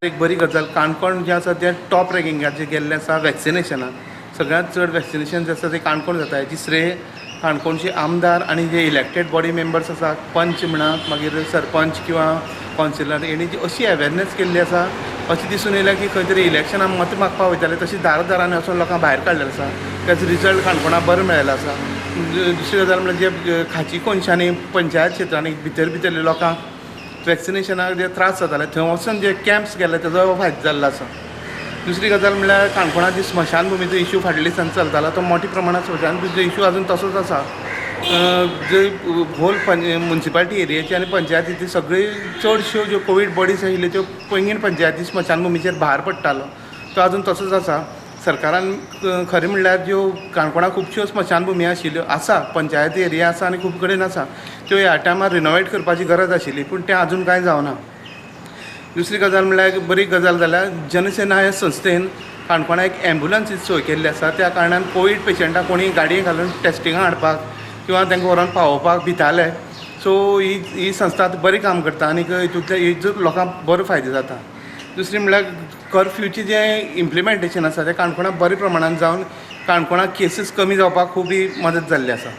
एक बरी गजाल, काणकोण जें आसा तें टॉप रँकिंगाचेर गेल्लें आसा वॅक्सिनेशनाक. सगळ्यांत चड वॅक्सिनेशन जें आसा तें काणकोण जाता. हेची श्रेय काणकोणचे आमदार आनी जे इलेक्टेड बॉडी मेंबर्स आसा, पंच म्हणा, मागीर सरपंच किंवा कावन्सिलर, हेणी जी अशी अवेरनेस केल्ली आसा, अशें दिसून येयलें की खंय तरी इलेक्शनाक मतां मागपाक वयताले तशें दारां दारांनी वचून लोकांक भायर काडलेलें आसा. तेजो रिजल्ट काणकोणाक बरो मेळिल्लो आसा. दुसरी गजाल म्हणल्यार, जे खाची कोनशांनी, पंचायत क्षेत्रांनी भितर भितरले लोकांक वॅक्सिनेशनाक जे त्रास जाताले, थंय वचून जे कॅम्प्स केले, तेजो फायदो जाल्लो आसा. दुसरी गजाल म्हणल्यार, काणकोणांत जी स्मशानभुमीचो इशू फाटल्या दिसांनी चलतालो, तो मोठ्या प्रमाणात स्मशानभुमीचो इशू अजून तसोच आसा. जे होल मुन्सिपालिटी एरियेची आनी पंचायतीची सगळी चडश्यो ज्यो कोवीड बॉडीज आशिल्ल्यो, त्यो पैंगीण पंचायती स्मशानभुमीचेर भार पडटालो, तो अजून तसोच आसा. सरकारान खरें म्हणल्यार ज्यो काणकोणां खुबश्यो स्मशानभुमी आशिल्ल्यो आसा, पंचायती एरिया आसा आनी खूब कडेन आसा, त्यो ह्या टायमार रिनोवेट करपाची गरज आशिल्ली, पूण तें अजून कांय जावना. दुसरी गजाल म्हणल्यार, बरी गजाल जाल्यार जनसेना ह्या संस्थेन काणकोणा एक एम्बुलन्सीची सोय केल्ली आसा. त्या कारणान कोवीड पेशंटाक कोणी गाडये घालून टेस्टिंगाक हाडपाक किंवा तांकां व्हरोन पावोवपाक भिताले. सो ही ही संस्था आतां बरी काम करता आनी हितूंतले हिजो लोकांक बरो फायदो जाता. दुसरी म्हणल्यार, कर्फ्यूचें जें इम्प्लिमेंटेशन आसा, तें काणकोणांत बऱ्या प्रमाणान जावन काणकोणांत केसीस कमी जावपाक खूब ही मदत जाल्ली आसा.